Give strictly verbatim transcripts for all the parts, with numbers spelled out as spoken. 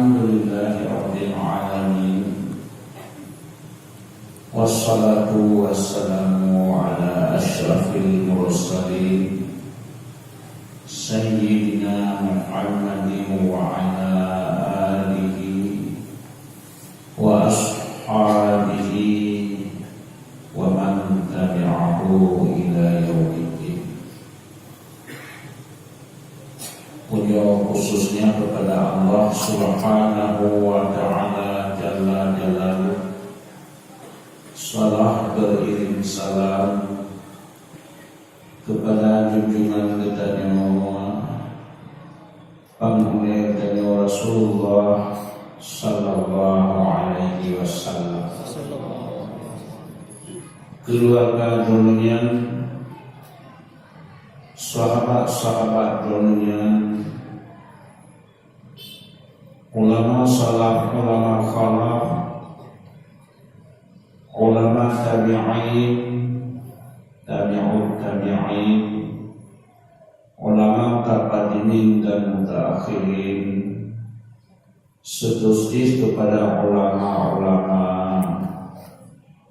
Alhamdulillahirabbil alamin. Wassalatu wassalamu ala asyrafil mursalin, sayyidina Muhammadin wa ala alihi wa ashabihi wa man tabi'ahu ila yaumiddin. Puja khususnya kepada Allah Subhanahu wa Ta'ala Jalla Jalaluh. Salam beriring salam kepada junjungan geutanyoe, panghulée geutanyoe Rasulullah sallallahu alaihi wasallam. Keluarga droeneuh nyan, sahabat-sahabat droeneuh nyan, ulama salaf, ulama khalaf, ulama tabi'in, tabi'ut tabi'in, ulama mutaqaddimin dan mutaakhirin, seterusnya kepada ulama-ulama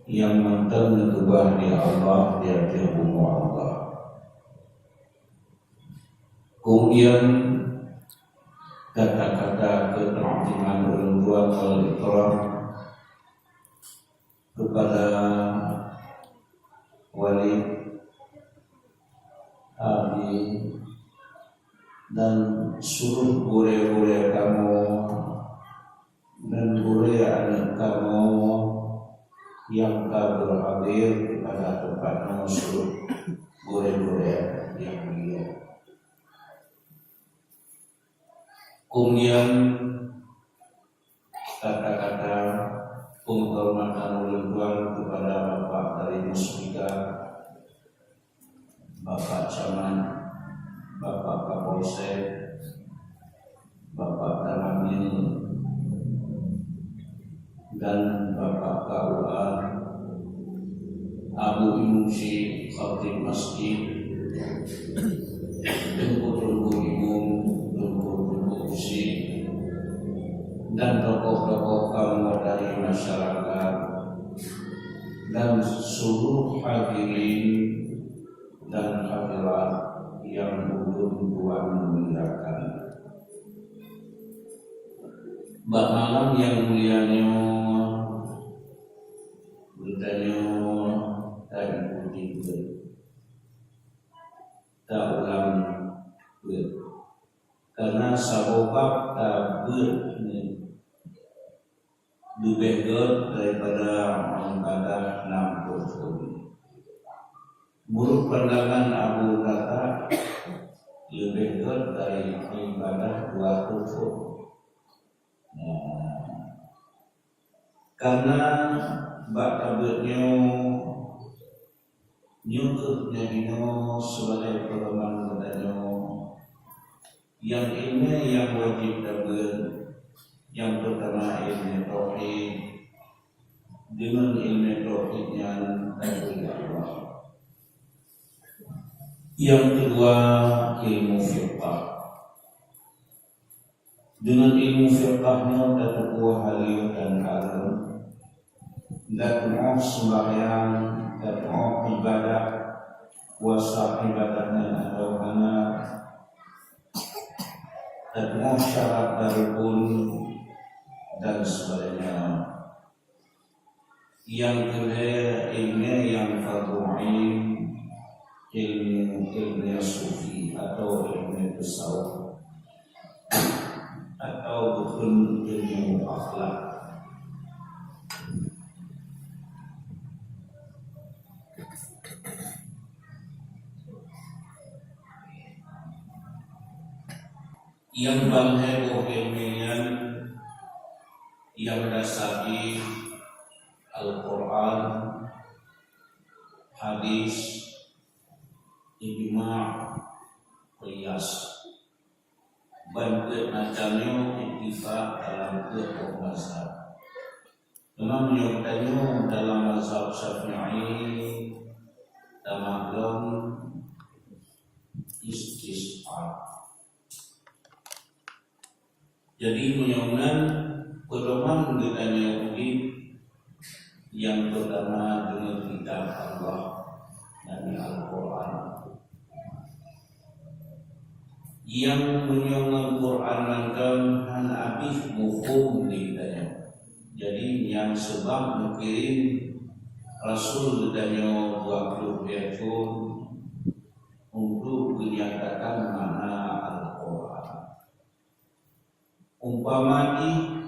yang mantong neukeubah lé Allah di ateueh bumoe Allah. Kemudian kata-kata keu teurimong ulôn tuan wal ikram kepada Walid, Abi, dan seluruh gurée-gurée kamoe dan gurée aneuëk kamoe nyang ka berhadir pada teumpat nyoe, seluruh gurée-gurée nyang mulia. Kemudian kata-kata penghormatan ulôn tuan kepada Bapak dari Muspika, Bapak Camat, Bapak Kapolsek, Bapak Danramil, dan Bapak K U A, Abu Imum Syik, Khatib Masjid, teungku-teungku imum, teungku-teungku usi, dan tokoh-tokoh kaum dari masyarakat, dan seluruh hadirin dan hadirat yang ulôn tuan muliakan. Bak malam nyang mulia nyoe, geutanyoe taikuti beuet, taulang beuet. Karena saboh bab tabeuet nyoe leubeh gét daripada ibadah nam ploh thon. Meunurot pandangan Abu Darda, leubeh gét dari ibadah dua ploh thon. Nah, karena bak tabeuet nyoe, nyoe kheueh nyang jinoe sibagai peureuman geutanyoe. Nyang ileumèe nyang wajéb tabeuet, nyang peutama ileumèe tauhid. Deungon ileumèe tauhid nyan tabeuet Allah. Nyang keudua, ilmu fiqah. Deungon ilmu fiqah nyoe tatupeue haleue dan hareuem, dan teu'oh seumbahyang, dan teu'oh ibadah, puasa ibadah nyan atau hana, dan teu'oh syarat dan rukun, dan sebagainya. Nyang keulhèe, ileumèe nyang fardhu ain, ilmu, ilmu sufi atau ilmu tasawuf, atau bukon ilmu akhlak. Nyang ban lhèe boh ileumèe nyan, nyang dasar jih Al-Quran, hadis, ijma', qiyas. Ban peuet macam nyoe ittifaq dalam peuet boh mazhab. Teuma meunyoe tanyoe dalam mazhab Syafi'i, tamah lom istisqa. Jadi meunyoe nan pedoman geutanyoe udeb, nyang peutama deungon kitab Allah, yakni Al-Qur'an. Nyang meunyoe ngon Qur'an mantong hana abéh muphom lé geutanyoe. Jadi nyang seubab neukirém Rasul geutanyoe dua ploh lhèe thon untuk geunyatakan makna Al-Qur'an. Umpama jih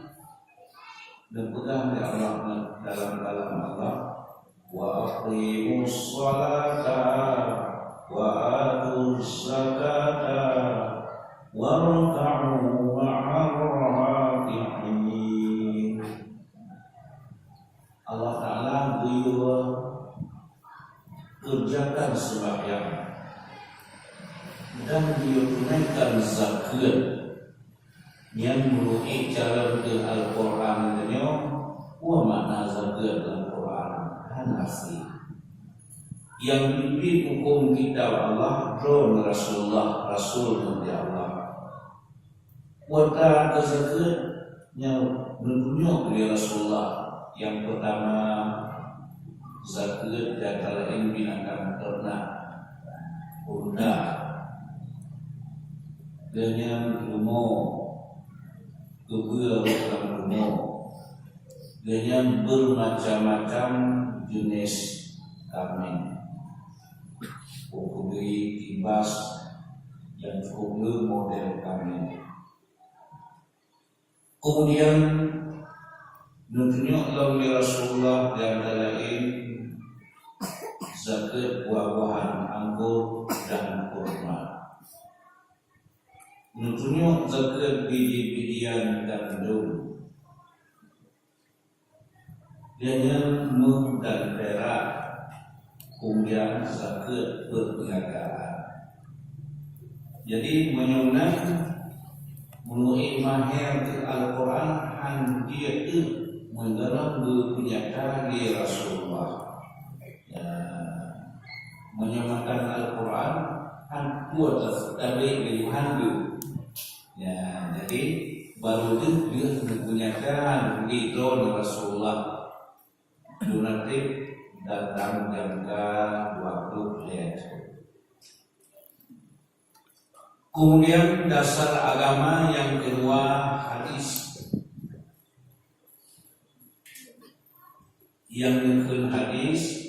neupeugah lé Allah dalam kalam Allah, "Wa aqimus shalata wa atuz zakata warka'u ma'ar raki'in." Allah Ta'ala geuyue kerjakan seumbahyang dan geuyue tunaikan zakeuet. Nyan meunurot cara teuh Al-Qur'an tanyoe, peue makna zakeuet lam Qur'an? Hana sie. Nyang pimpin hukôm kitab Allah, droe Rasulullah, Rasul dari Allah. Kuasa keu zakeuet nyang neutunyok lé Rasulullah, nyang peutama zakeuet di antara laén binatang teunak, unta, geuhnyan leumo, keubeue lam leumo, geuhnyan beumacam-macam jeunèh kaméng. Peukeubri, kibas nyang cukup le model kaméng. Kemudian neutunyok lom lé Rasulullah di antara laén zakeuet buah-buahan anggô dan kurma. Neutunyok zakeuet biji-bijian gandom. Geuhnyan méuh dan pirak, kemudian zakeuet peurniagaan. Jadi meunyoe nan meunurot mahé keu Al-Qur'an han jeuet teuh meunan geupeugah lé Rasulullah. Ya, meunyoe matan Al-Qur'an han kuat tabé lé Tuhan geuh. Ya, jadi baru deuh deuh neupeunyataan di droe Rasulullah. Lunatik datang jangka dua ploh lhèe thon. Kemudian dasar agama nyang keudua hadis. Nyang neukheun hadis,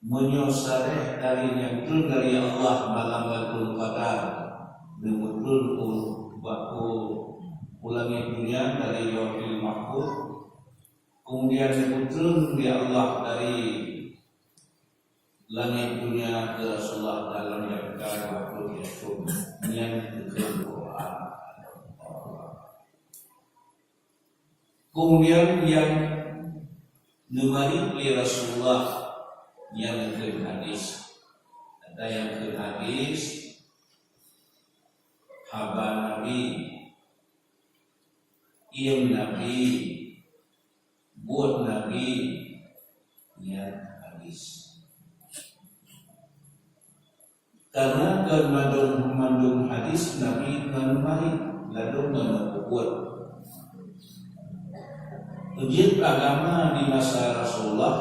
meunyoe saréh dari nyang treun dari Allah malam Lailatul Qadar, neumeutrön u, bak u, u langét dunia dari Lauhil Mahfuz, kemudian neumeutrön lé Allah dari langét dunia keu Rasulullah dalam jangka dua ploh lhèe thon, nyan geukheun Quran. Kemudian nyang neumarit lé Rasulullah nyang kheun hadis. Ada nyang kheun hadis, haba Nabi, iem Nabi, buet Nabi, nyan hadis. Karena kon mandum, mandum hadis Nabi ngon marit, ladôm ngon peubuet. Ujeuen agama di masa Rasulullah,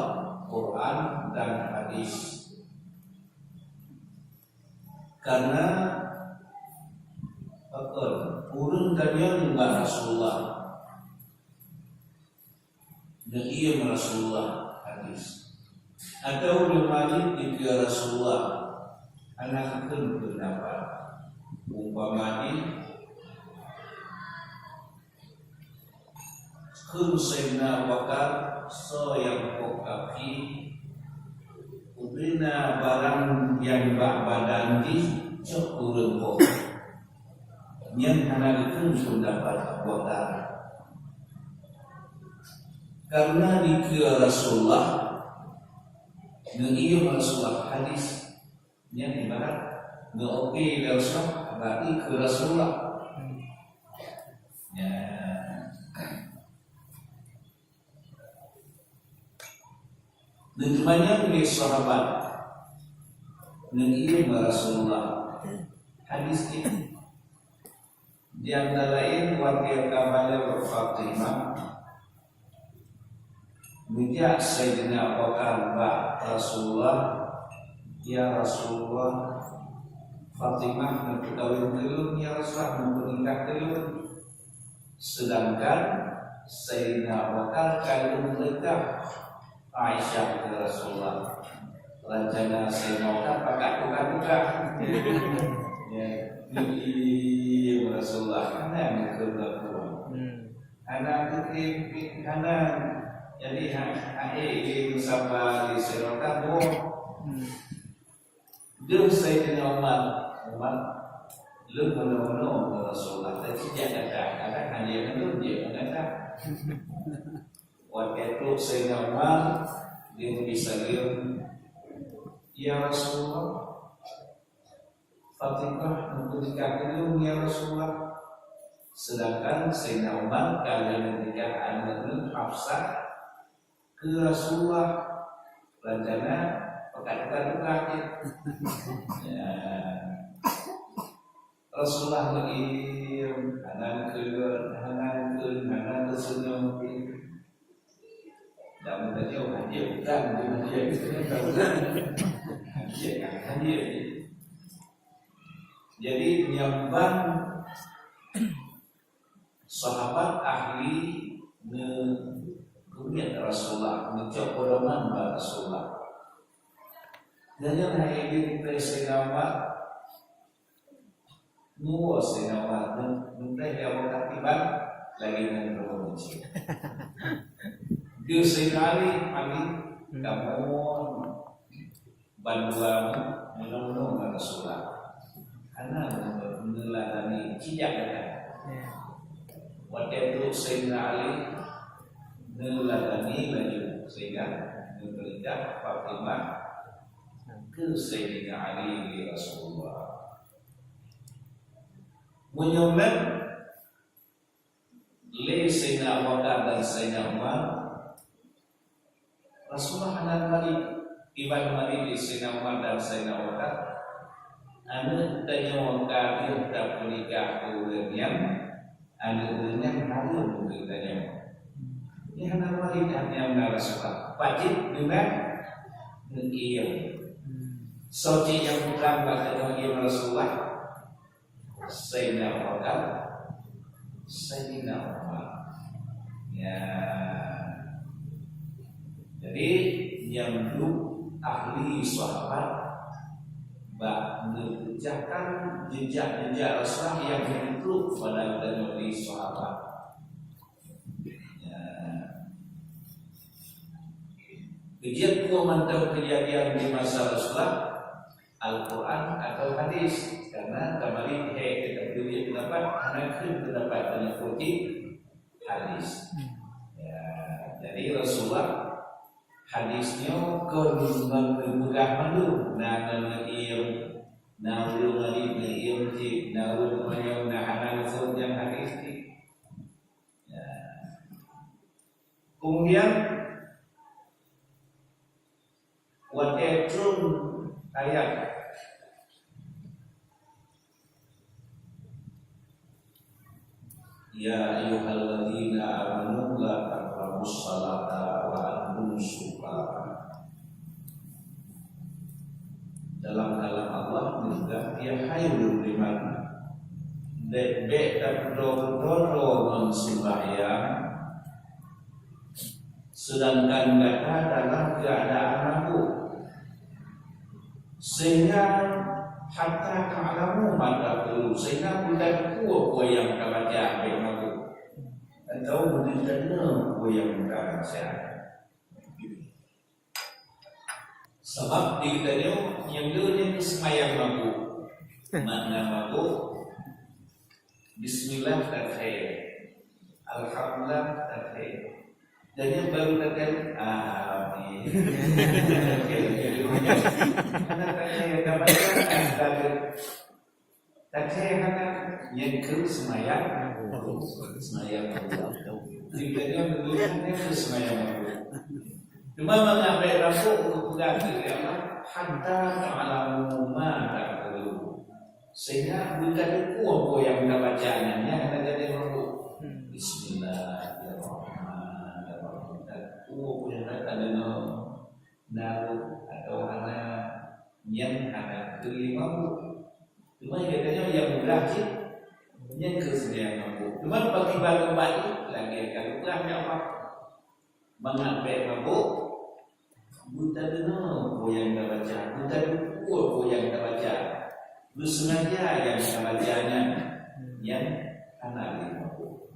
Quran dan hadis. Karena pakon, ureueng tanyong bak Rasulullah, neuiem Rasulullah hadis. Atau ureueng marit dikeue Rasulullah, hana geukheun peundapat. Umpama jih, kheun Saidina Abu Bakar, soe nyang poh kaki, ubena barang nyang bak badan jih cok ureueng poh. Nyan hana geukheun peundapat Abu Bakar. Karena dikeue Rasulullah, neuiem Rasulullah hadis, nyan ibarat neuoke lé Rasulullah, berarti keu Rasulullah. Ya. Neuteumanyong lé sahabat, neuiem Rasulullah hadis nyan. Nyang laén watée ka balek Fatimah, geujak Saidina Abu Bakar bak Rasulullah, "Ya Rasulullah, Fatimah neupeukawen keu lôn, ya Rasulullah, neupeunikah keu lôn." Sedangkan Saidina Abu Bakar ka lheueh meurintah Aisyah keu Rasulullah. Rencana Saidina Abu Bakar pakat tukang-tukang. Ya, ya Rasulullah, hana meukeue beulaku. Hmm. Hana meukeue, hana. Jadi, ha, ha, eh, di meusapat di Saidina Abu Bakar, boh. Hmm. Deuh Saidina Umar, Umar, lôn meunoe-noe ngon Rasulullah, tapi jak gata, gata hana jeuet ngon lôn, jeuet ngon gata. Watée trok Saidina Umar, dia Nabi saleuem, "Ya Rasulullah, Fatimah neupeunikah keu lôn, ya Rasulullah." Sedangkan Saidina Umar ka lheueh neunikah aneuk lôn Hafsah, keu Rasulullah, rencana pakat tukang-tukang jih. Ya. Rasulullah meuiem, hana keu, hana keu, hana teuseunyoe. Dan meutanyoe hadiah bukan, hadiah. Hadiah, hadiah. Jadi, nyang ban sahabat ahli neu-, keumiet Rasulullah, neucok pedoman bak Rasulullah. Dan nyang hai di muka Saidina Umar, nuwoe Saidina Umar, nu-, nupreh ya Allah, tapi ban lagi ngon droe cit. Di Saidina Ali, Ali, kamoe bandua meunoe-noe ngon Rasulullah. Hana neuladani, cijak gata. Ya. Watée trok Saidina Ali, neuladani laju, sehingga neupeurintah Fatimah keu Saidina Ali lé Rasulullah. Meunyoe lé Saidina Abu Bakar dan Saidina Umar, Rasulullah hana mari, iban mari di Saidina Umar dan Saidina Abu Bakar. Aneuk tanyoe ka deuh tapeunikah keu ureuëng nyan, aneuk ureuëng nyan hareuem keu tanyoe. Nyan hana mari nyan na Rasulullah. Pajit deungon neuiem. Soe cit nyang bukan bak tanyoe iem Rasulullah? Saidina Abu Bakar, Saidina Umar. Ya. Jadi, nyang duek ahli sahabat bak neupeujahkan jejak-jejak Rasulullah nyang meutrok pada geutanyoe di sahabat. Ya. Kejadian mantong kejadian di masa Rasulullah, Al-Quran atau hadis, karena tabalik hai kita pilih pendapat, hana keu pendapat banyak putih hadis. Hmm. Ya, jadi Rasulullah hadis nyoe kon ngon peugah malu, na ngon neuiem, na ulun ngon neuiem cit, na ulun ngon nyoe, na hana ngon nyang hadis cit. Ya. Kemudian watée trun ayat, "Ya ayyuhalladzina amanu la taqrabus salata wa antum sukara." Dalam kalam Allah meugah, "Ya hai ureuëng beriman, bèk-bèk tapeudoe-doe ngon sembahyang, sedangkan gata dalam keuadaan mabök, sehingga hatta ta'lamu ma taqulun, sehingga beutateupeue peue nyang tabaca bèk mabök, atau beutateupeue peue nyang tabaca." Sabab di geutanyoe nyang le nyan seumayang mabök. Makna mabök, bismillah takhé, alhamdulillah takhé. Dan nyang baru takhé, amin. Karena takhé, tabaca, takhé. Takhé hana, nyang keu seumayang, seumayang Allah. Jika nyoe dulu nyan keu seumayang Allah. Cuma mangat bèk rampok untuk peugah keu Allah, hatta ta'lamu ma taqulun. Sehingga bukan dikua peue nyang tabaca nyan, nyan hana jadi mabuk. Bismillahirrahmanirrahim. Dikua peue nyang tadeungoe na rôh atawa hana, nyan hana keuh mabuk. Cuma geutanyoe nyang mudah cit, nyan keuh sebenarnya mabuk. Cuma bagi baru-baru lagèe ka geupeugah nyoe, mangat bèk mabuk, beutadeungoe peue nyang tabaca, beutadukua peue nyang tabaca, beuseungaja nyang tabaca nyan, nyan hana lé mabuk.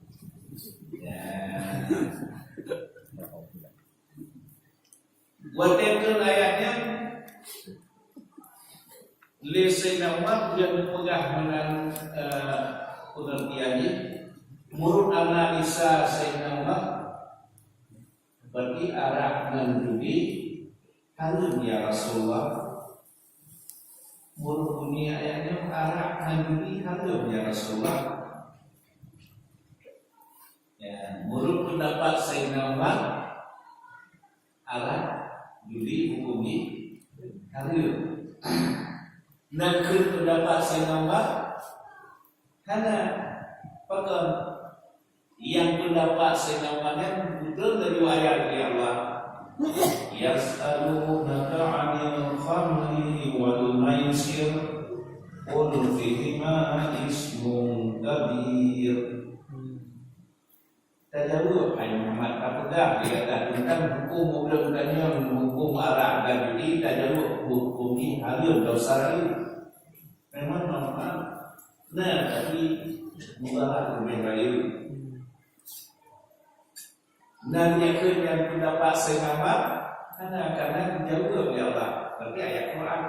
Ya. Watèe turun ayat nyan, lé Saidina Umar, beliau peugah meunan, eh, pengertian jih. Menurut analisa Saidina Umar, berarti arak ngon judi hareuem, ya Rasulullah. Menurut bunyi ayat nyan, arak ngon judi hareuem, ya Rasulullah. Ya, menurut pendapat Saidina Umar, arak, judi huköm jih hareuem. Na kheun pendapat Saidina Umar? Hana. Pakon? Nyang pendapat Saidina Umar nyan beutôi tariwayat lé Allah. "Yas'alunaka 'anil khamri wal maisir, qul fihima ismun kabir." Tajaweueb, hai Muhammad, tapeugah lé gata teuntang huköm ureueng tanyoe, huköm arak dan judi, tajaweueb, huköm jih hareuem, dosa rayeuk. Memang manfaat na, tapi mudarat leubeh rayeuk. Na nyang kheun nyan pendapat Saidina Umar, hana, karena dijaweueb lé Allah. Berarti ayat Quran.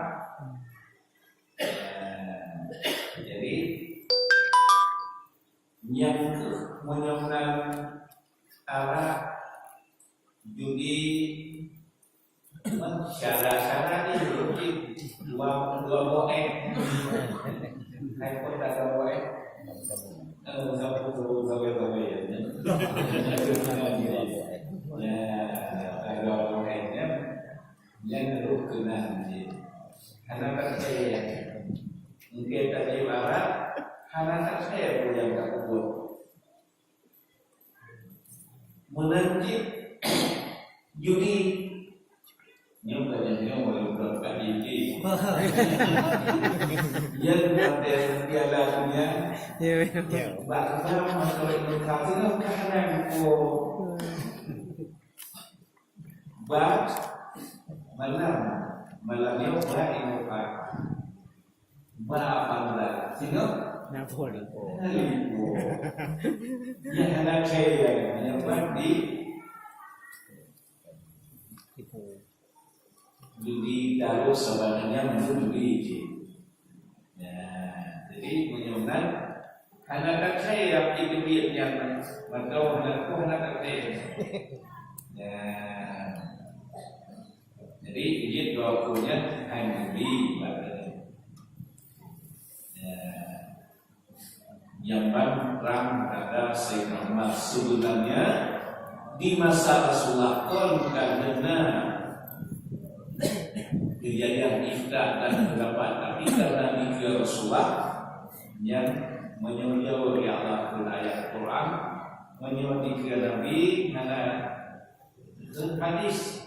Jadi, Nyan keuh meunyoe na arak, judi, syarat-syarat nyan dua, dua boh ék. Hai pun tak dua boh ék. Eh, sapu, sapu, sapu, sapu, ya. Ya, tak dua boh ék, ya. Nyan rukun nyan. Hana teuntèe. Mungken tajak arak, hana teuntèe peue nyang tapeubuet. Meunan cit judi. Nyoe ka nyoe, nyoe, nyoe, bukan K D J. Nyan model Piala Dunia. Ya, ya. Bak zaman masa Ibnu Qasim ka hana geupo. Ba malam, malam nyoe ba Eropa. Ba Fanda. Sinoe? Napoli. Napoli. Nyan hana kaya, nyan ba di Jadi, taruh saban nyan meunurot jih. Ya, jadi, meunyoe nan, hana teuntèe api teubiet nyan, mantong hana, hana teuntèe. Ya. Jadi, jih dua ku nyan hai Nabi, ya. Nyang ban rang dada Saidina Umar. Sebenarnya, di masa Rasulullah kon ka na kejadian ifta dan pendapat, tapi karena dikheun Rasulullah, nyan meunyoe jaweueb lé Allah keu ayat Quran, meunyoe dikheun Nabi, hana keu hadis.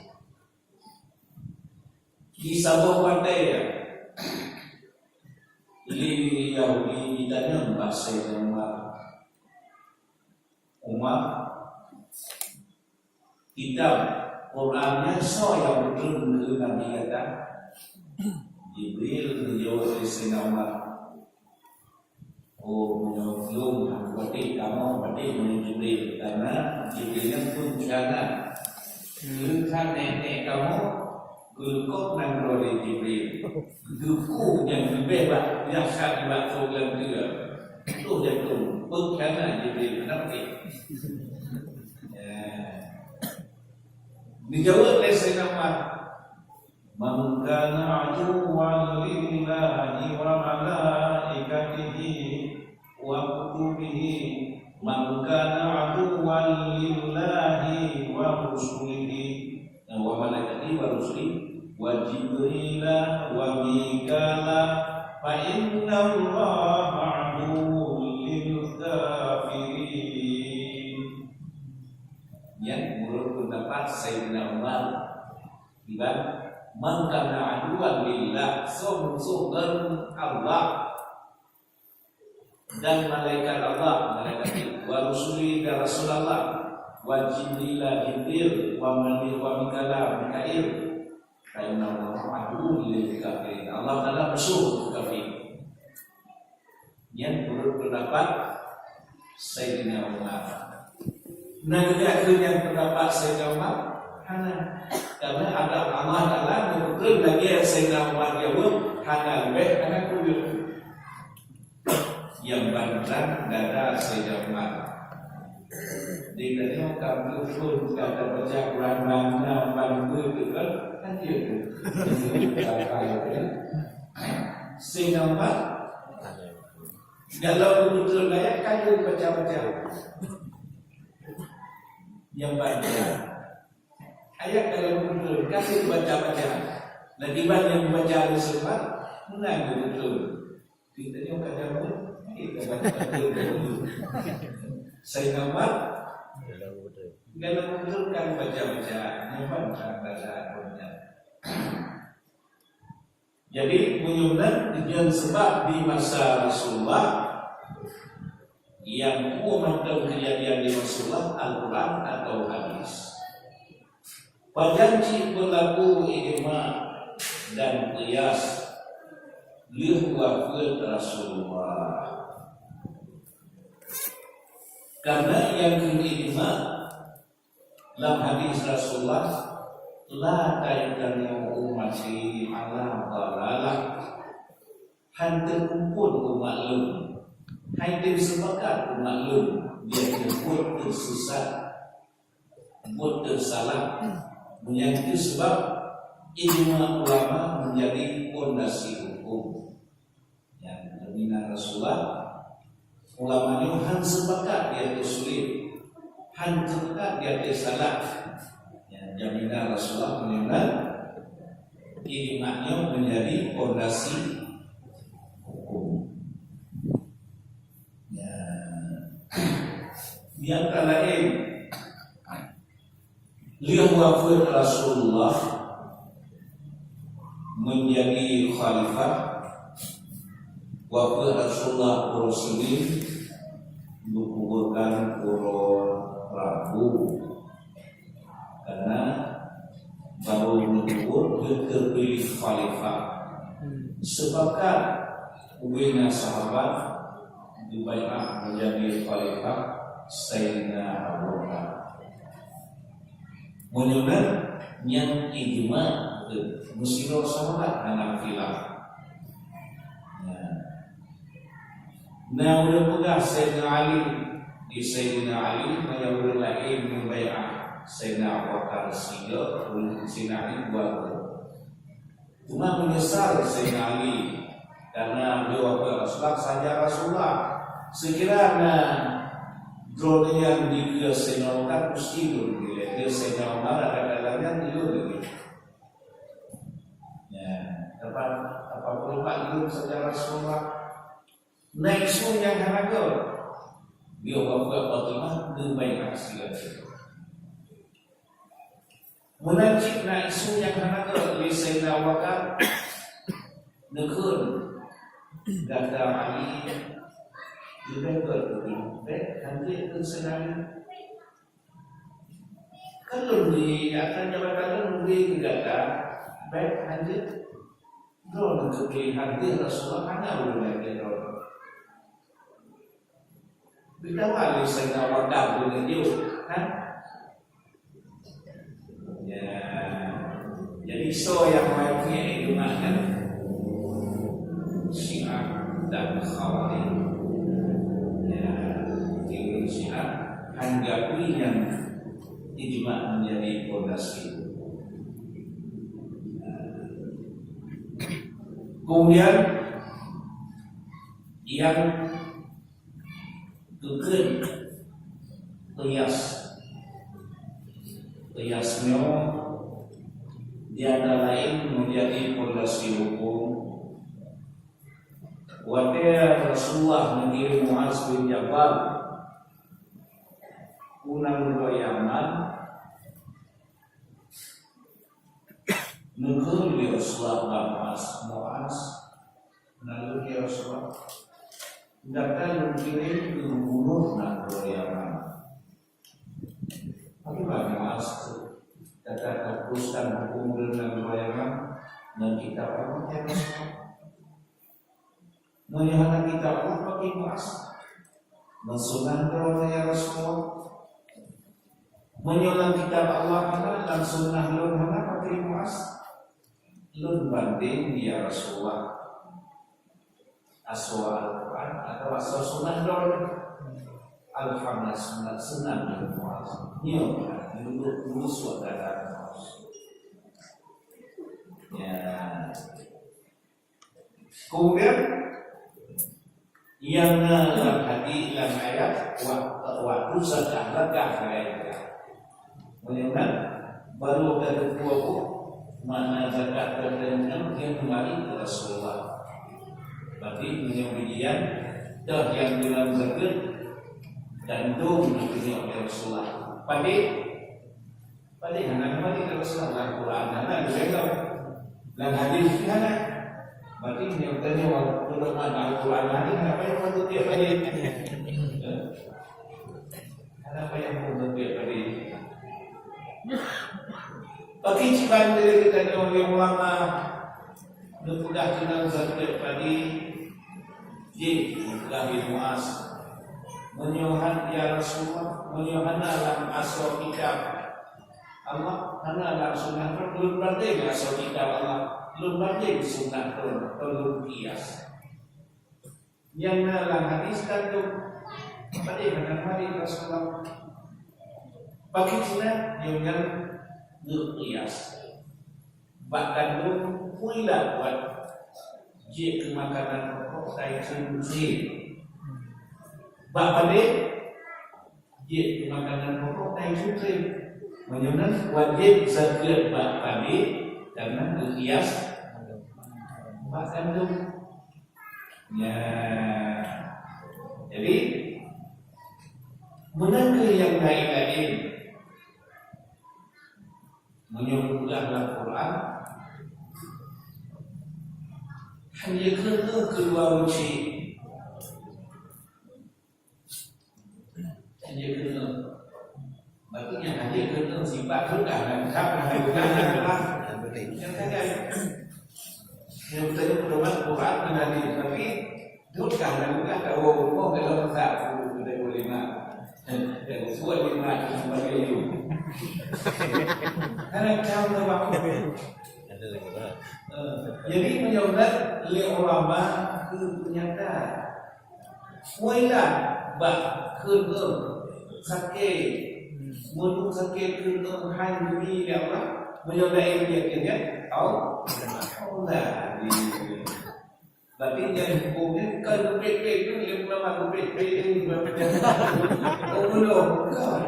Di saboh watèe, lé Yahudi jitanyong bak Saidina Umar, "Umar, kitab Quran nyan soe nyang peutreun keu Nabi gata?" Jibril geujaweueb lé Saidina Umar, "Oh, meunyoe lôn hana patéh kamoe, patéh meunyoe Jibril, karena Jibril nyan pun khianat. Keu khan nèk-nèk kamoe, geuleukop nanggroe lé Jibril. Geuku nyang leubeh bah dahsyat nibak trok lam keue. Troh jantông, peukhianat Jibril, hana patéh." Ya. Dijaweueb lé Saidina Umar, "Man kana aduwwan lillahi wa malaikatihi wa kutubihi, man kana aduwwan lillahi wa rusulihi, wa malaikatihi wa rusulihi, wa Jibrila wa Mikala Fa innallaha aduwwul lil kafirin. Nyan menurut pendapat Sayyidina Umar, iban, "Man kana aduwwan lillah," soe musoh ngon Allah dan malaikat Allah, malaikat Jibril, wa rusuli dan rasul Allah, wa Jibrila Jibril, wa Mani-, wa Mikala Mikail, fa innallaha aduwwul lil kafirin. Allah Taala musoh kafir. Nyan menurut pendapat Sayyidina Umar. Nah, jadi aku yang pendapat Sayyidina Umar, hana. Karena ada Allah Taala mengukir lagi Sayyidina Umar jawab, hana lebih, hana kurang. Yang bantang dada Sayyidina Umar. Di tanyoe kamoe pun ka tabaca Quran bangga bangga tu kan, kan dia tu. Sehingga Umar, dalam betul ayat kan dia baca-baca. Yang bantang. Ayat dalam betul, kasih baca-baca. Lagi banyak baca di semak, menang betul. Kita ni orang jamu, kita baca betul. Saya nampak dalam betul kan baca-baca, nyaman kan baca Al-Quran. Jadi, meunyoe nyan, nyan sebab di masa Rasulullah, nyang peue mantong keujadian di Rasulullah, Al-Quran atau hadis. Pajan cit beulaku ijma dan qiyas lheueh wafeuet Rasulullah. Karena nyang keu ijma lam hadis Rasulullah, "La tajtami'u ummati ala dhalalah." Han teukumpul umat lôn, han teusepakat umat lôn di ateueh buet teusesat, buet teusalah. Meunyan kheueh sabab ijma ulama menjadi pondasi hukum. Nyan, pimpinan Rasulullah, ulama nyoe han sepakat di ateueh sulet, han sepakat di ateueh salah. Nyan, jaminan Rasulullah meunyoe ijma nyoe menjadi pondasi hukum. Ya. Di antara lain, lheueh wafeuet Rasulullah menjadi khalifah, wafeuet Rasulullah uroe Senin, geukuburkan uroe Rabu. Karena baru geukuburkan, geuterpilih khalifah. Sepakat ubena sahabat geubaiat menjadi khalifah Sayyidina Abu Bakar. Meunyoe nyan ijma, meusidroe sahabat hana khilaf. Nah, na ureuëng peugah Sayyidina Ali, di Sayyidina Ali, meunyoe ureuëng laén meubaiat Sayyidina Abu Bakar sigoe, ureuëng Sayyidina Ali dua goe. Cuma meunyeusal Sayyidina Ali, karena beliau wafat Rasulullah, saja Rasulullah. Sekira na droeneuh nyang dikeue Sayyidina Abu Bakar, pasti lôn dilée. Dia Sayyidina Umar ada dalam nyan dilée lagi. Ya, dapat, dapat berubah lôn saja Rasulullah. Na isu nyang hana geuh. Dia wafat Fatimah, geubaiat sigoe. Meunan cit na isu nyang hana geuh lé Saidina Abu Bakar, neukheun gata Ali leubeh gét keu ulôn, bék hanjeuet keu Saidina Ali. Kan lôn di atas jabatan lôn bri keu gata, bék hanjeuet. Droeneuh keu pilihan deuh Rasulullah hana ulôn lagée droeneuh. Geutawa lé Saidina Abu Bakar beuneuh jeuet, ha? Ya. Jadi, soe nyang wajéb didumakan? Syiah dan Khawarij. Ya, di ureuëng Syiah, hana geuakui nyan ijma menjadi pondasi. Kemudian, nyang keukheun qiyas. Qiyas nyoe di antara laén menjadi pondasi hukum Watée Rasulullah neukirém Muaz bin Jabal u nanggroe Yaman, neukheun lé Rasulullah bak Muaz, "Muaz, na lôn ya Rasulullah, gata lôn kirém keu gubunur nanggroe Yaman." Bagaimana Muaz, gata taputuskan hukôm ulôn nanggroe Yaman ngon kitab Allah, ya Rasulullah? Meunyoe hana kitab Allah, pakri Muaz? Ngon sunnah droe, ya Rasulullah? Meunyoe lam kitab Allah hana, lam sunnah lôn hana, pakri Muaz? Lôn bandéng, ya Rasulullah, asoe Al-Quran atawa asoe sunnah droe? Alhamdulillah, sunnah, sunnah lôn, Muaz. Nyoe ka, nyoe lôn, lôn suah gata, Muaz. Ya. Kemudian, nyang na lam hadis, lam ayat, wa-, waktu zakat, zakat, zakat. Meunyoe na, baru ka teupeue peue makna zakat dan nyan, nyan keumbali keu Rasulullah. Berarti meunyoe bijian, dah nyang bilang zakat, dan dong dikeunyoe lé Rasulullah. Padé? Padé hana keumbali keu Rasulullah, lam Quran hana geudeungoe. Lam hadis pih hana. Berarti meunyoe tanyoe pedoman Al-Quran hadis, hana payah meunurot tiep hadis. Hana payah meunurot tiep hadis. Pakri cit bandéng tanyoe lé ulama, neupeugah keunan zakat padé, jih neupeugah lé Muaz, "Meunyoe han, ya Rasulullah, meunyoe hana lam asoe kitab Allah, hana lam sunnah droe, lôn bandéng asoe kitab Allah, lôn bandéng sunnah droe, lôn kias." Nyang na lam hadis kandong, padé hana keumbali Rasulullah. Pakri cit na, nyoe nyan geukias. Bak kandong, peue ilat buet jeuet keu makanan pokok dan ceukré. Bak padé, jeuet keu makanan pokok dan ceukré. Meunyoe na, wajéb zakat bak padé, karena geukias bak kandong. Ya. Jadi, meunan kheueh nyang laén-laén. Meunyoe geupeugah lam Quran, hana keuneuk keuluwa ruci. Hana keuneuk. Berarti nyang hana keuneuk sifat tu dah lengkap, dah lengkap, dah lengkap. Nyang sagai. Nyang tadi pedoman Quran dan hadis, tapi dot dah lengkap, dah bawa rumah dalam masa sepuluh, dua puluh lima. Dan usul lima tu sebagai you. Hana kau dah waktu. Eh, jadi meunyoe lé ulama keu peunyata. Wailah bak keuneuk sakét. Meunyoe sakét keuneuk hai geubri lé Allah, meunyoe laén dia keu nyan, au, Allah. Berarti nyang huköm nyan kon geupék-pék tu, lé ulama geupék-pék tu, oh, belum, bukan.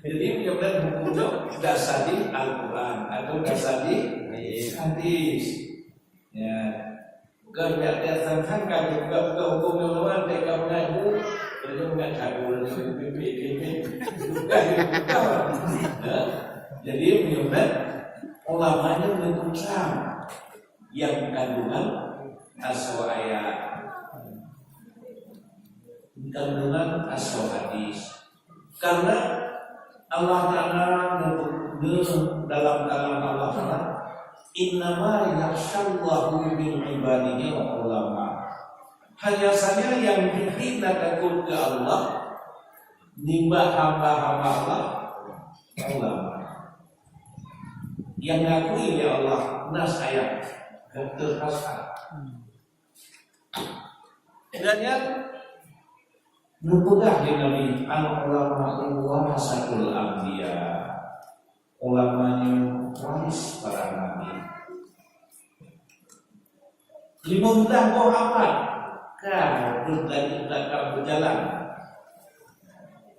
Jadi, meunyoe huköm nyoe dasar di Al-Quran atau dasar di hadis. Ya. Bukan biasa-biasa saja kan, bukan-bukan huköm nyang luar, mereka mengaku, itu bukan cabul, itu pimpin, pimpin. Bukan, bukan. Ya. Jadi, meunyoe ulama nyan meunurot nyang kandungan asoe ayat, kandungan asoe hadis. Karena Allah Ta'ala neu-, dalam kalam Allah Ta'ala, "Innama yakhsyallaha min ibadihi ulama." Hanya saja yang bikin takut ke Allah, nibak hamba-hamba Allah, ulama. Yang ngakui ya Allah, nas ayat, kata khasa. Dan nyan neupeugah lé Nabi, "Al-ulama'u warasatul anbiya." Ulama nyoe waris para nabi. Limong blah boh abad ka beureulanjut ka beujalan.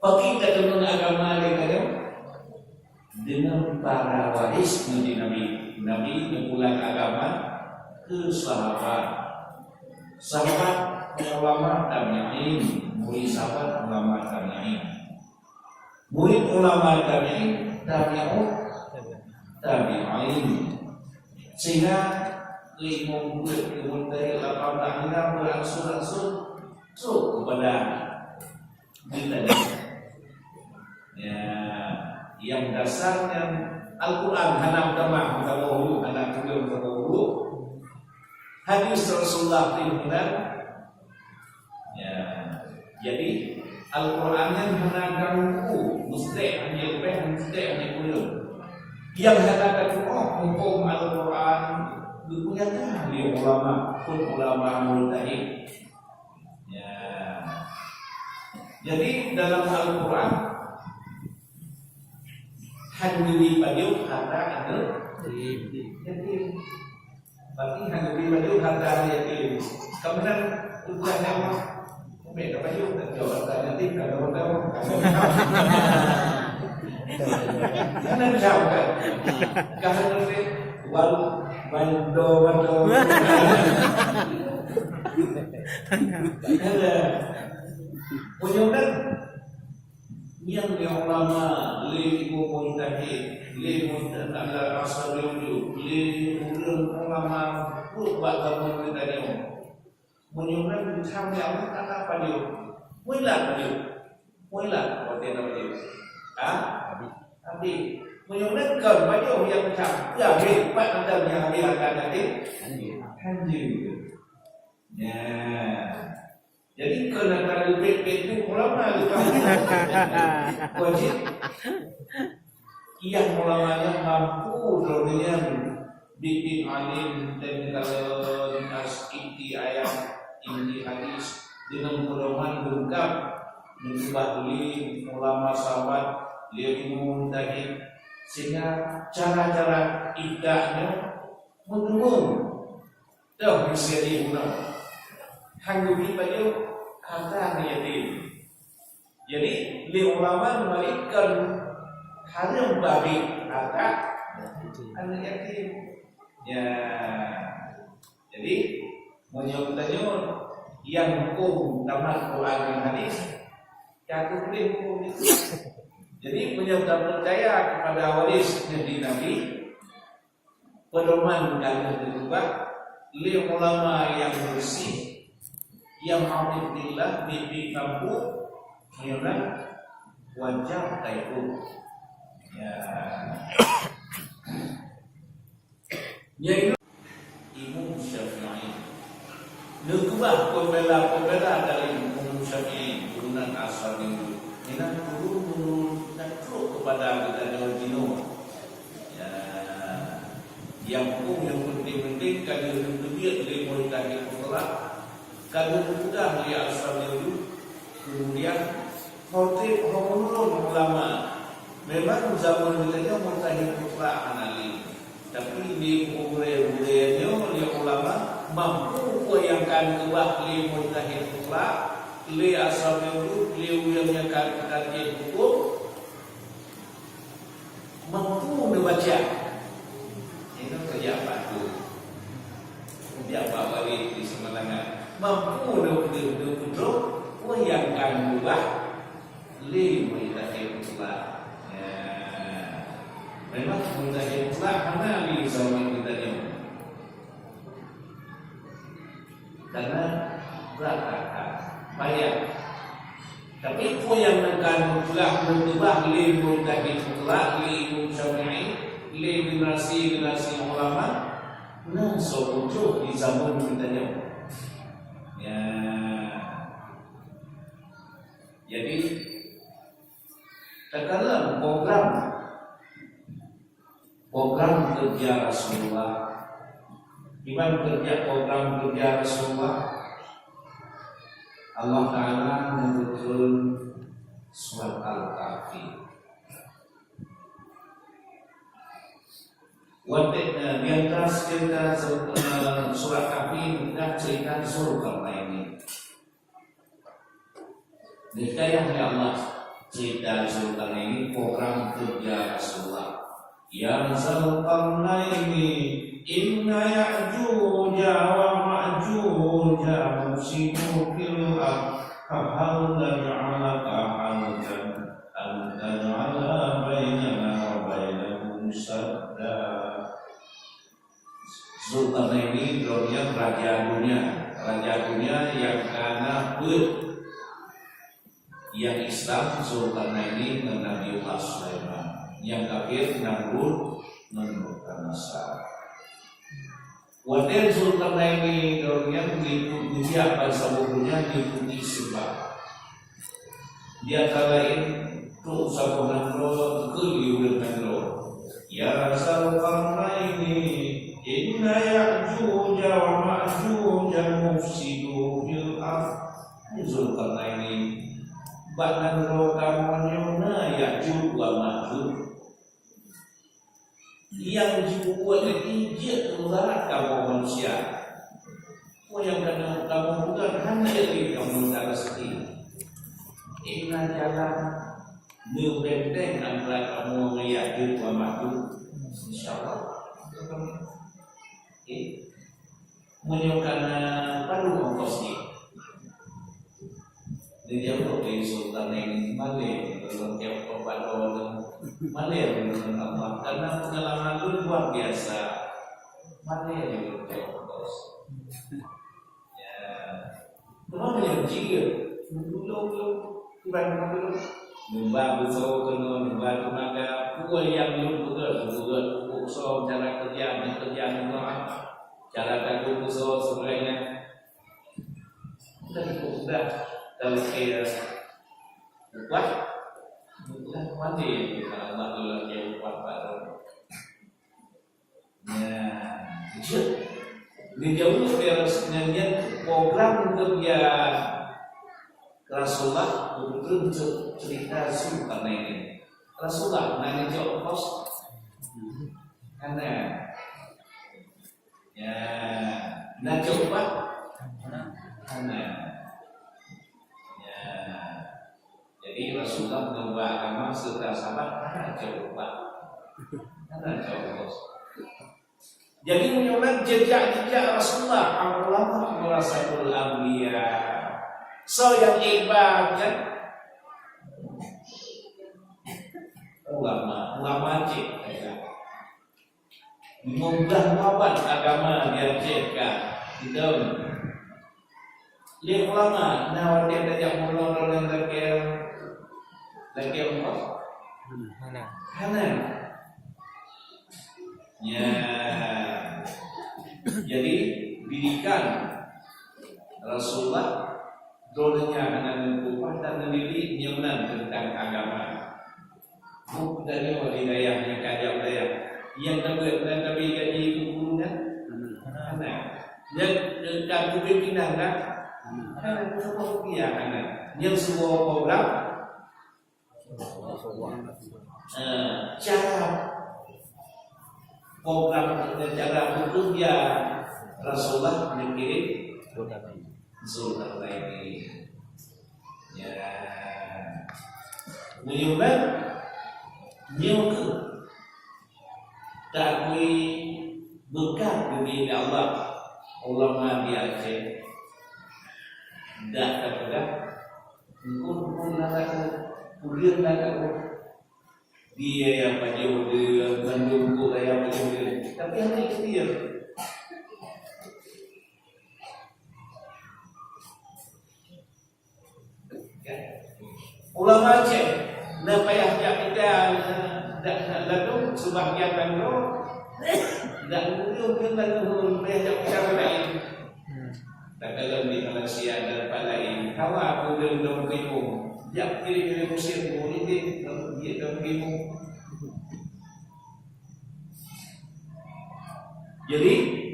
Pakri ka deungon agama lé tanyoe? Deungon para waris Nabi. Nabi neupulang agama keu sahabat. Sahabat, ulama, tabi'in, murid sahabat, ulama, tabi'in. Murid, ulama, tabi'in, tabi'ut tabi'in. Sehingga ilmu buet, ilmu dari lapan belas hingga berangsur-angsur trok kepada kita. Ya, yang dasarnya Al-Quran hana meutamah, meutamah ulu, hana kureueng, meutamah ulu. Hadis Rasulullah pih meunan. Ya, jadi Al-Quran nyan hana ganggu, mustek hana leupah, mustek hana kureueng. Yang hana ganggu hukum Al-Quran geupeugah lé ulama, pun ulama mujtahid. Ya. Jadi dalam Al-Quran hana geubri pajoh harta aneuk yatim. Berarti hana geubri pajoh harta aneuk yatim. Kemudian tugas nyawa. Sampai tak pajoh, tak jawab harta aneuk yatim, tak tahu-tahu. Hana jawab kan? Kah nulis wal bando bando. Ada. Punya orang nyang lé ulama, lé ibu mujtahid, lé mujtahid ala asal yujud, lé ureueng ulama buet bak zaman geutanyoe. Meunyoe na geucam lé Allah Taala pajoh, muilat pajoh, muilat watée na pajoh. Ha? Habis. Meunyoe na kon pajoh nyang geucam, ya habis, pat mantong nyang habis akan jadi hanjeuet. Ya. Jadi keu na ka leubeh-leubeh tu ulama tu. Wajib. Nyang ulama nyan mampu droe nyan biet-biet alim dan kalau nas inti ayat, inti hadis dengan pedoman lengkap, meunyoe bah lé ulama sahabat, lé ilmu mujtahid, sehingga cara-cara ibda'nya meuteumèe. Toh, bisa dibunuh. Hana geubri pajoh harta aneuk yatim. Jadi, lé ulama meubalikan hareuem babit harta aneuk yatim. Ya. Jadi, meunyoe tanyoe nyang huköm tamat Quran dan hadis, ka keuh huköm itu. Jadi, meunyoe tapeucaya kepada waris dari Nabi, pedoman ka lheueh geukeubah lé ulama nyang bersih, nyang arif billah, biet-biet kampung, meunyoe na wajar taikôt. Ya. Nyan Imam Syafi'i. Neukeubah peumbela-peumbela dari Imam Syafi'i, turunan Ashabi. Inan turun-menurun dan trok kepada geutanyoe jinoe. Ya. Nyang huköm nyang penting-penting ka lheueh geuteubiet lé mujtahid mutlak, ka lheueh geupeugah lé Ashabi. Kemudian, ho treb ho meunurun ulama. Memang zaman geutanyoe mujtahid mutlak hana lé. Tapi di gurée-gurée nyoe lé ulama mampu peue nyang ka geukeubah lé mujtahid mutlak, lé Ashabi, lé ureueng nyang ka, ka jeuet huköm, mampu neubaca. Nyoe keujak bak tu. Keujak bak Walid di Samalanga. Mampu neu-, neu-, neupeudong peue nyang ka geukeubah lé mujtahid mutlak. Ya. Memang mujtahid mutlak hana lé zaman geutanyoe. Karena brat that, payah. Tapi peue nyang ka geupeugah, geukeubah lé mujtahid mutlak, lé Imam Syafi'i, lé generasi-generasi ulama, na soe pun di zaman geutanyoe. Ya. Jadi, takalon program, program kerja Rasulullah. Kiban kerja, program kerja Rasulullah, Allah Taala neuturun surat Al-Kahfi. Watée, eh, di antara cerita, eh, surat Kahfi, dan cerita Zulkarnaini. Dikayang lé Allah cerita Zulkarnaini, program kerja Rasulullah. Ya Zulkarnaini, inna Ya'juja wa Ma'juja يعجوج مفسدون في الأرض فهل نجعل لك خرجا أن تجعل بيننا وبينهم سدا. Zulkarnaini droe nyan raja dunia, raja dunia nyang kana peuet. Nyang Islam Zulkarnaini ngon Nabiullah Sulaiman, nyang kafir Namrud ngon Nebukadnezar. Watèe Zulkarnaini droe nyan geujak ban saboh donya geuputéh seumbah. Di antara laén, trok saboh nanggroe geukheun di ureueng nanggroe, "Ya Zulkarnaini, inna Ya'juj wa Ma'juj mufsidun fil ardh." Hai Zulkarnaini, bak nanggroe kamoe nyoe na Ya'juj wa Ma'juj. Nyang jipeubuet lagèe jeuet keu mudarat kamoe manusia. Peue nyang ka kamoe peugah hana jeuet lé kamoe cara seudeh. Ingat jalan neubenteng antara kamoe ngon Ya'juj wa Ma'juj. Insya Allah. Oke. Meunyoe kana padum ongkos jih? Neujaweueb lé Zulkarnaini, "Malèe lôn keu ongkos bak droeneuh, malèe lôn ngon Allah, karena peungalaman lôn luar biasa. Malèe lôn keu ongkos." Ya. Teuma meunyoe jih, meutulông lôn, kiban meutulông. Neuba beusoe keunoe, neuba teunaga, peue nyang lôn peugöt, peugöt pupuk soe, cara keureuja, meukeureuja meudoá, cara taguen beusoe, sebagainya. Bukan cukup mudah talakèe upah, bukan mandi yang kita Allah talakèe upah pada. Nah, jeuet. Neujaweueb lé Rasul nyan program keureuja Rasulullah, beutôi ceurita Zulkarnaini. Rasulullah na neujok kos? Hana. Ya, na cok upah? Hana. Ya. Jadi Rasulullah neuba agama seureuta sahabat hana cok upah. Hana cok kos. Jadi meunyoe na jejak-jejak Rasulullah, ulama warasatul anbiya. Soe nyang iébakan? Ulama, ulama cit. Meugah muabat agama di Aceh ka sidong. Lé ulama na watèe tajak meulôn-lôn lakèe, lakèe umpah? Hana. Hana. Ya. Jadi, didikan Rasulullah, droeneuh nyan hana neupeugah dan neudidik nyoe nan teuntang agama. Buet tanyoe di dayah nyang ka jak dayah. Nyang ka beuet na ka bri gaji keu guru nyan? Hana. Nyang ka keu pimpinan na? Hana. Saboh rupiah hana. Nyang saboh program? Eh, cara program, cara bekerja Rasulullah dikirim Zulkarnaini. Ya. Meunyoe nyoe keuh takui beukat geubri lé Allah ulama di Aceh. Dak tapeugah, engkon-engkon na lakoe, ureueng na lakoe. Di ayah pajoh dia, mandum kok ayah pajoh dia. Tapi hana iktiar. Ulama Aceh, na payah jak mita, dak, dak lalu sebahagian nanggroe, dak meunurun payah jak mita laén. Takalon di Malaysia dan tempat lain, kawa peudeueng dong primum, jak kiri-kiri musim, muridin, lalu dia dong primum. Jadi,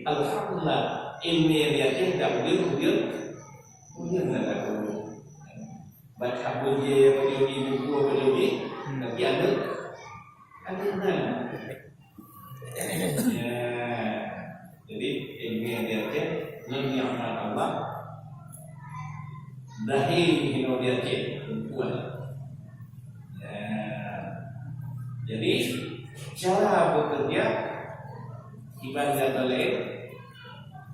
alhamdulillah, ilmu yang diajar dah udah, udah, udah, udah, udah, udah. Baca buku, buku, buku, buku, tapi ada, ada mana? Ya. Jadi, ilmu yang diajar, ngon nikmat Allah, lahé hino diajar, perempuan. Ya. Jadi, cara bekerja ibadah lain,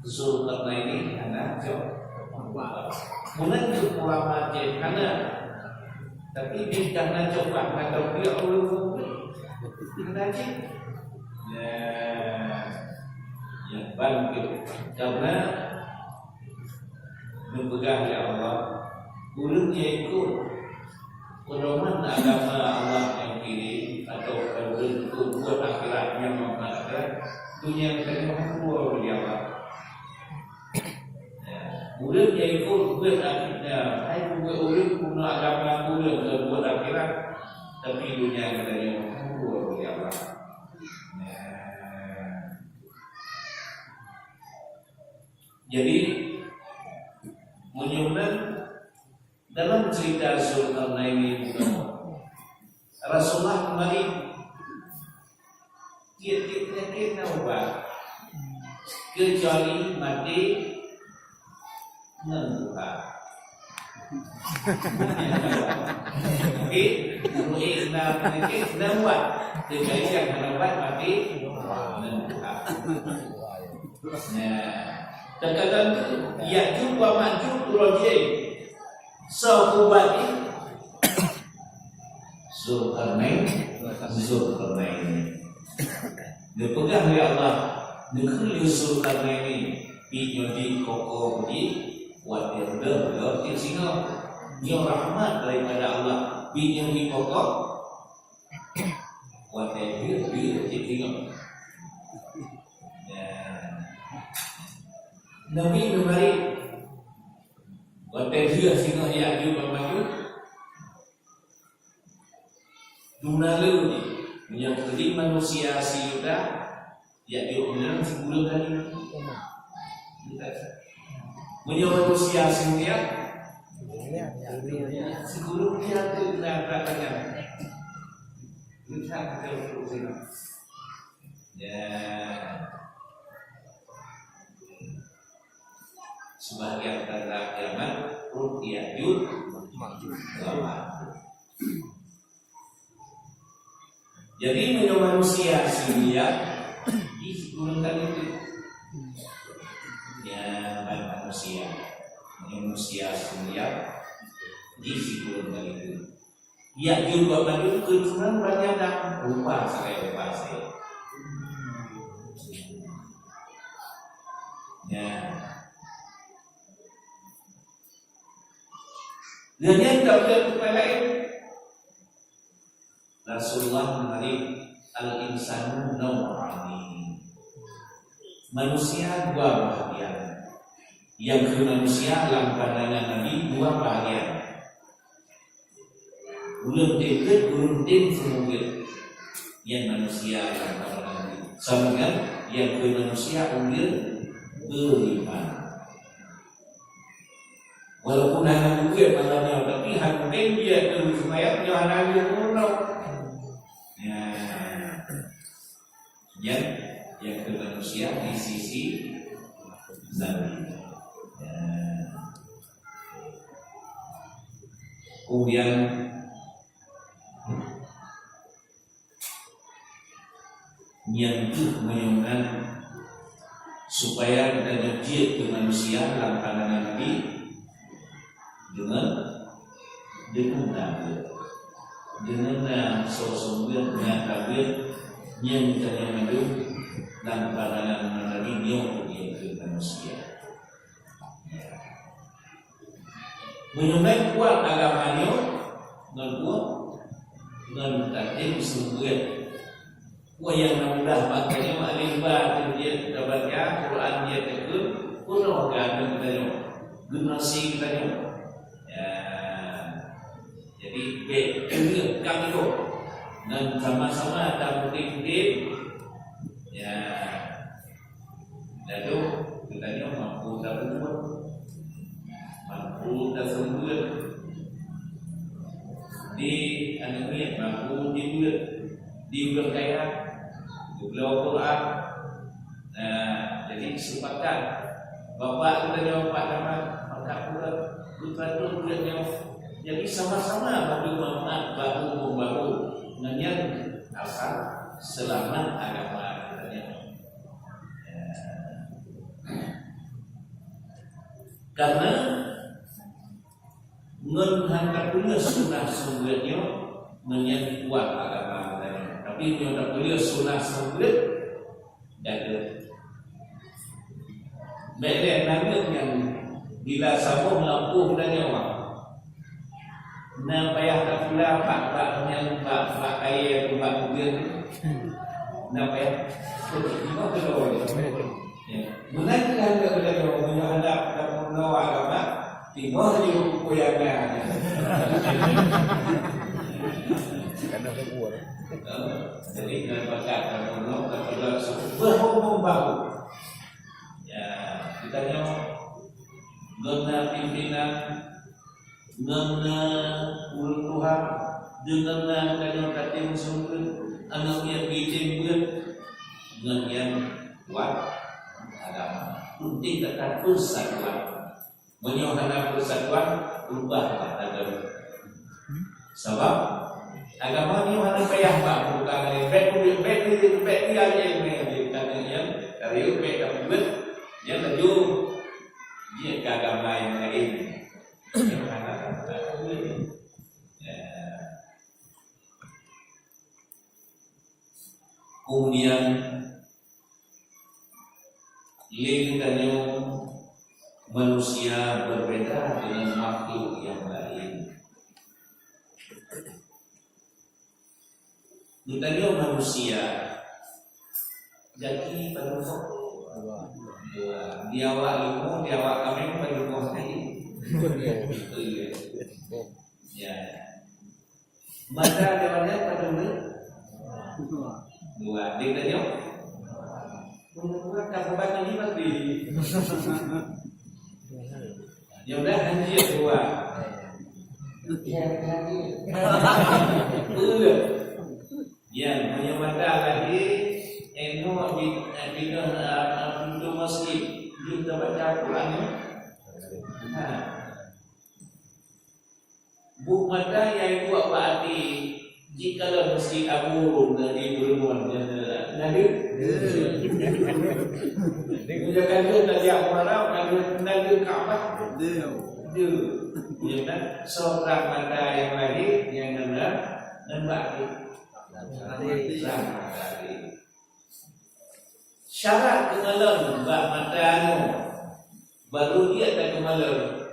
Zulkarnaini hana cok. Meunan cok ulama cek hana. Tapi di hana cok bah, hana cok dia ulama. Hana cek. Ya. Ya, bangkit. Karena geupeugah lé Allah, ureueng nyang ikot pedoman agama Allah nyang kirém, atau ureueng ikot buet akhirat nyang manfaatkan, dunia geutanyoe hana keudua lé Allah. Ya, ureueng nyang ikot buet akhirat, hai buet ureueng guna agama ureueng dan buet akhirat, tapi dunia geutanyoe hana keudua lé Allah. Ya. Jadi, meunyoe nan dalam cerita Zulkarnaini, Rasulullah kembali, tiep-tiep penyakit na ubat, kecuali maté ngon Tuhan. Okey, murid na penyakit na ubat, kecuali nyang hana ubat maté ngon Tuhan. Nah, terkadang tu, Ya'juj wa Ma'juj uroe jih. Soe ubat jih? Zulkarnain, Zulkarnain. Neupeugah lé Allah, neukheun lé Zulkarnain, pih nyoe di kokoh di watèe reudoh-reudoh cit singoh. Nyoe rahmat daripada Allah, pih nyoe di kokoh watèe reudoh-reudoh cit singoh. Ya. Nabi Ibrahim, watèe reudoh singoh Ya'juj wa Ma'juj, dum na le jih, meunyoe keudéh manusia si Yuda, Ya'juj nyan sikureueng kali. Meunyoe manusia si Mulia, sikureueng kali na, na, na, na. Lihat betul-betul sini. Ya. Sebahagian tanda kiamat, ruh Ya'juj wa Ma'juj. Jadi, meunyoe manusia si Mulia, jih sikureueng kali itu. Ya, ban manusia. Meunyoe manusia si Mulia, jih sikureueng kali itu. Ya'juj wa Ma'juj keuturonan Bani Adam, rupa sagai rupa asèe. Ya. Dan nyang tak ada tempat lain. Rasulullah meuharap al-insanu nau'ani. Manusia dua bahagian. Nyang keu manusia lam pandangan Nabi dua bahagian. Ureueng tem gét, ureueng tem seumeubeuet. Nyan manusia nyang ka meunanti. Sama ngon nyang keu manusia ureueng beriman. Walaupun hana beuet malam nyoe, tapi hana tem dia tu supaya nyoe hana lé meurunoe. Ya. Nyan nyang keu manusia di sisi Nabi. Ya. Kemudian, nyan keuh meunyoe nyan supaya geutanyoe jeuet keu manusia lam pandangan Nabi deungon deungon tabeuet. Deungon na soe-soe beuet, na tabeuet, nyan geutanyoe mandum lam pandangan Nabi nyoe keu manusia. Meunyoe kuat agama nyoe ngon peue? Ngon tatem seumeubeuet. Peue nyang na mudah bak tanyoe, alif ba tu jeuet tabaca, Quran jeuet takheun, peunoh keu aneuk tanyoe, generasi tanyoe. Ya. Jadi, bèk keuneuk kangkok. Ngon sama-sama tamutin-mutin. Ya. Laju, geutanyoe mampu tapeubeuet, mampu taseumeubeuet. Di aneuk miet mampu jibeuet, di ureueng kaya, geubloe Quran. Nah, jadi sepakat. Bapak geutanyoe Pak Camat, maka ureueng geutanyoe ureueng nyoe. Jadi sama-sama bagi manfaat bahu-membahu. Ngon nyan asal seulamat agama geutanyoe. Ya. Karena ngon hana peuleueh sunah seumeubeuet nyoe, ngon nyan kuat agama geutanyoe. Tapi nyoe tapeuleueh sunah seumeubeuet, jaga. Bèk lé na geuh nyan bila saboh lampôh tanyoe. Na payah tapula bak, bak nyan, bak, bak kayèe, bak budeuen. Na payah. Beutôi, beutôi. Ya. Meunan keuh hana geutanyoe, meunyoe hana tapeurunoe agama, timoh laju peue nyang na. Karena hubur. Jadi, nyan pakat tapeurunoe, tapeurunoe, beuhubung bahu. Ya, geutanyoe ngon na pimpinan, ngon na ureueng tuha, deungon na geutanyoe tatem seumeubeuet, aneuk miet jitem beuet, ngon nyan kuat agama. Penting gata persatuan. Meunyoe hana persatuan, rubah lah agama. Sabab agama nyoe hana payah bak buka laén. Bèk, bèk, bèk, bèk, bèk, bèk, bèk, bèk, bèk, bèk, laju jeuet keu agama nyang laén. Nyang hana, hana. Ya. Kemudian, lé geutanyoe manusia berbeda dengan makhluk yang lain. Geutanyoe manusia, jaki padum boh? Dua. Di awak limong, di awak kaméng padum boh? Iya. Ya. Mata dewan nyan padum ni? Dua. Di tanyoe? Dua, tak bukan ini pasti. Ya udah, hanjeuet dua. Ya, hanjeuet. Dua. Ya, meunyoe mata lahé, enoh bi-, eh, binoe, eh, eh, pintoe masjid, jeuet tabaca Quran, ya? Ha. Buet mata nyang iduek bak até, jikalon masjid Abu Rum dari Burmon, na deuh? Meunyoe ka lheueh tajak Muharram, ka lheueh na deuh Ka'bah? Deuh. Deuh. Nyan na, soe trang mata nyang lahé, nyang na, na bak até. Até. Trang mata até. Syarat keumalon bak mata nyoe, barô jeuet takeumalon.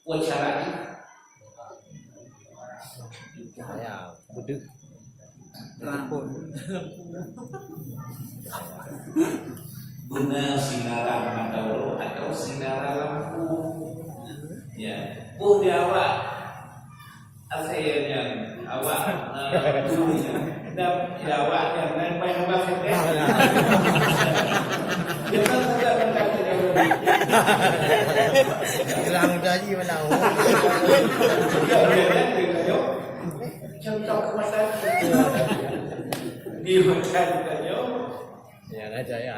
Peue syarat jih? Cahya, beudeuh. Beuna sinaran mata uroe atau sinaran lampu. Ya, boh di awak. Asai nyan, awak, eh, dulu nyan. Dan, ya, awak nyan, nyan payah hamba sedek. Dia kan sudah mengatakan. Bilang tadi menang. Ya, dia kan, dia kan, yo. Contoh kekuatan. Dia macam tadi, yo. Ya, raja, ya.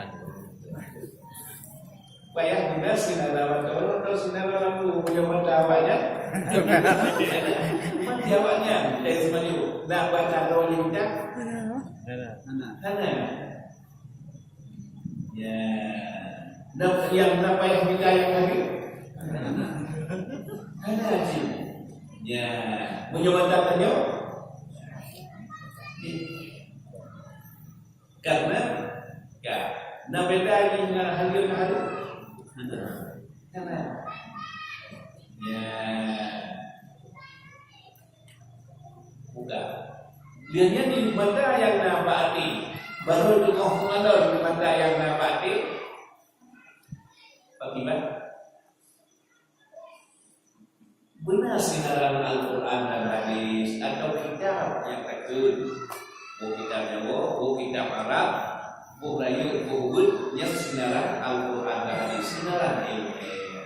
Payah guna sinaran mata uroe atau sinaran lampu nyang mata awaknyan? Mata awaknyan, dari semuanya. Nak baca doa ni kita? Hana. Hana. Ya. Nak yang nak payah minta yang lagi? Hana cit. Ya. Meunyoe mata tanyoe? Karena, ka, na beda jih ngon haleue meuhareuem? Hana. Hana. Ya. Buka. Dia nyan di mata nyang na bak até. Baru teungoh meungalon di mata nyang na bak até. Akibat Beuna sinaran Al-Quran dan hadis atau kitab nyang takheun. Boh kitab Jawoe, boh kitab Arab, boh Melayu, boh Ubit, nyan sinaran Al-Quran dan hadis, sinaran ilmiah.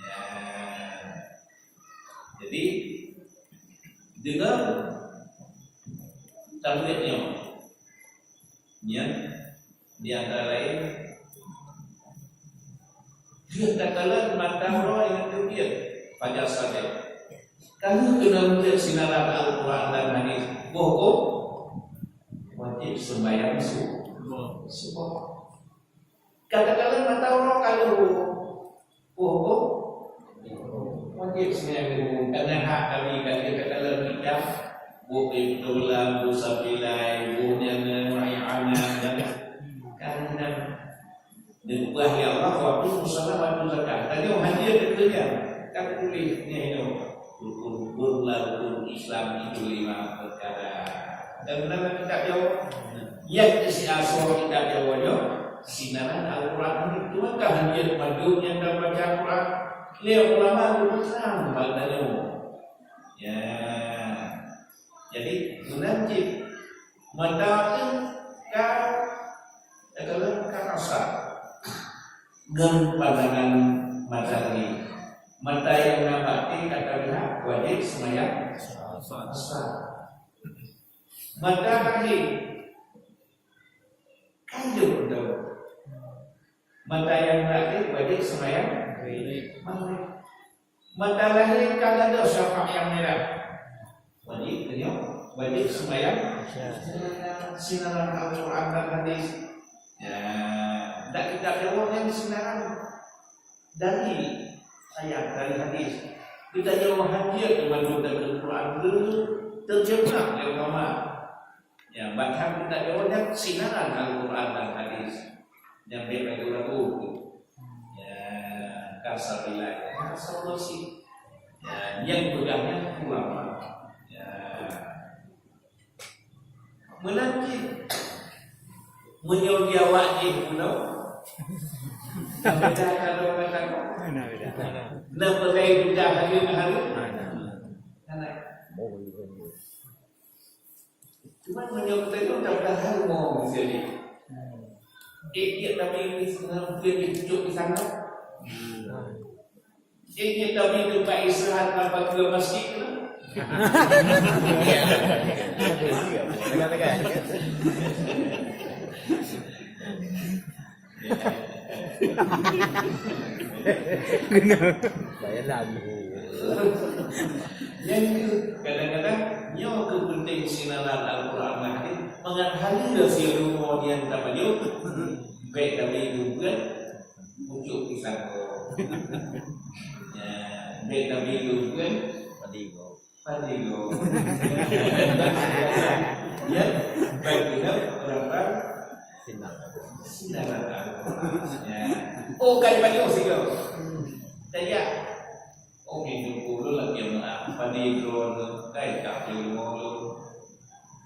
Ya. Jadi, deungon tablet nyoe, nyan di antara lain, jeuet takalon mata uroe ingat teubiet fajar sadék. Ka lheueh keuneuk meuliek sinaran Al-Quran dan hadis, boh huköm wajéb seumbahyang su-, suboh. Ka takalon mata uroe ka lheueh, Oh, oh. Wajib sebenarnya ilmu. Karena hak kami kali kata dalam kitab, buku Ibtullah, buku Sabilai, buku Nyana, I'anah, dan karena diubah ya Allah, waktu salat, waktu zakat. Tadi orang haji ada kerja. Kan tulis ni, you know, rukun-rukun lah, rukun Islam itu lima perkara. Dan dalam kitab Jawa, yang isi asal kitab Jawa nyo, sinaran Al-Quran ni. Cuma kan hanya mandum yang dah baca Al-Quran, lé ulama dulu terang maknanya. Ya. Jadi, meunan cit, mata tu ka, ka, ka rasa ngon pandangan mata ni. Mata yang nampak ni kata lihat wajib semayang asar. Mata kaki kayu tu. Mata yang tadi wajib semayang maghrib. Mata lahir kan ada syafa' yang merah. Wajib tu nyo, wajib semayang sinaran Al-Quran dan hadis. Ya, dak kita jawab yang sinaran dari ayat, dari hadis. Kita jawab hadis tu mandum dari Al-Quran dulu terjemah oleh ulama. Ya, bahkan kita jawab yang sinaran Al-Quran dan hadis. Yang baik ragu-ragu tu. Ya, kasar bilai. Kasar sih. Ya, yang pegangnya ulama. Ya. Meunan cit. Meunyoe di awak jih bunoe. Nah, beda kalau kata kau. Nah, beda. Nah, pegai duda hari-hari. Nah, nah. Nah, nah. Cuma meunyoe geutanyoe dah tahu mau misalnya. Eh, dia tapi ini sebenarnya dia dicucuk di sana. Eh, dia tapi tempat istirahat dalam batu masjid tu. Bayar lagu. Jadi, kadang-kadang nyoe keu penting sinaran Al-Quran dan hadis, mangat hana dah siap rumoh nian tapajoh, baik kami dumbeuan, pucuk pisang. Ya, baik kami dumbeuan, padi go. Padi go. Ya, baik kita orang-orang Sinar. Sinar. Ya. Oh, kai banyak sih kau. Daya. Oh, minum puluh lagi yang mana? Padi drone, kai tak puluh.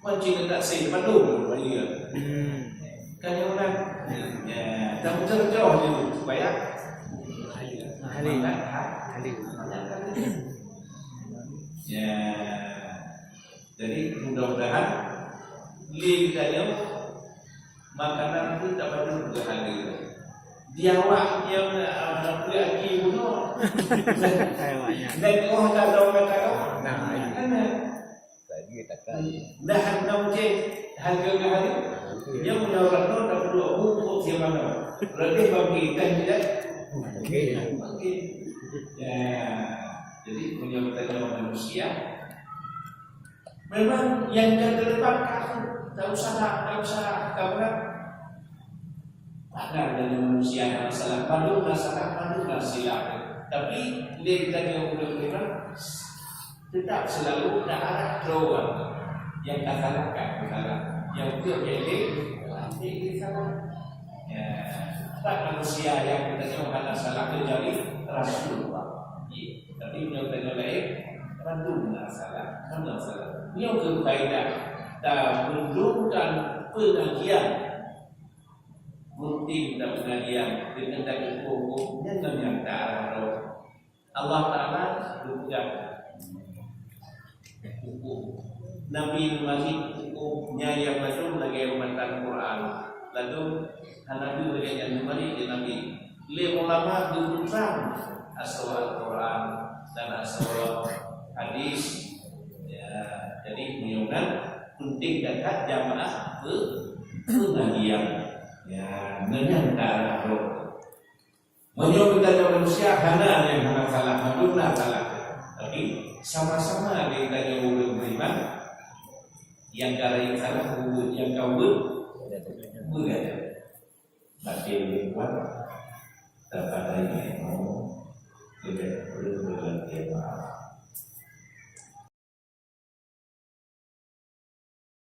Mancing tak sih, padu padi ya. Hmm. Kan orang. Ya, dan betul-betul supaya Ahli. Ahli. Ya. Jadi, mudah-mudahan lé geutanyoe makanan tu tapadum keu haleue. Di awak nyang, ah, peue aki bunoe. Hai, awak nyan. Dan oh, tak tahu kata kau. Nah, iya. Kan, eh? Tadi takkan. Nah, hana cit hareuga keu haleue. Nyang meunyoe ureueng nyoe tapeudua buku siapa nama. Berarti bagi ikan tidak? Oke. Oke. Ya. Jadi, meunyoe geutanyoe manusia, memang nyang ka teulibat ka, tak usah, tak usah, tak pernah. Ada dari manusia yang salah, padum lah salah, padum lah silap. Tapi, dia kita juga boleh memang tetap selalu ke arah keluar. Yang tak salah, tak salah. Yang betul, yang ini, yang ini salah. Ya, tak manusia yang kita jauh hana salah kecuali Rasulullah. Ya. Tapi meunyoe tanyoe laén, bandum na salah, hana salah. Nyoe keuh faedah tapeundongkan pengajian. Rutin tapeungajian, deungon tapeupông-pông, nyan nyang taarah droe. Allah Taala geupeugah huköm. Nabi Ibrahim huköm nyan nyang ladôm lagèe umat Al-Quran. Ladôm hana deuh lagèe nyan Ibrahim di Nabi. Lé ulama geupeutrang asoe Al-Quran dan asoe hadis. Ya, jadi meunyoe nyan penting that-that jamaah pe-, pengajian. Ya, nyan nyang ka na. Meunyoe geutanyoe manusia hana nyang hana salah, mandum na salah. Tapi sama-sama geutanyoe ureueng beriman, nyang ka laén salah, buet nyang ka buet, buet. Batin kuat, terpatahnya.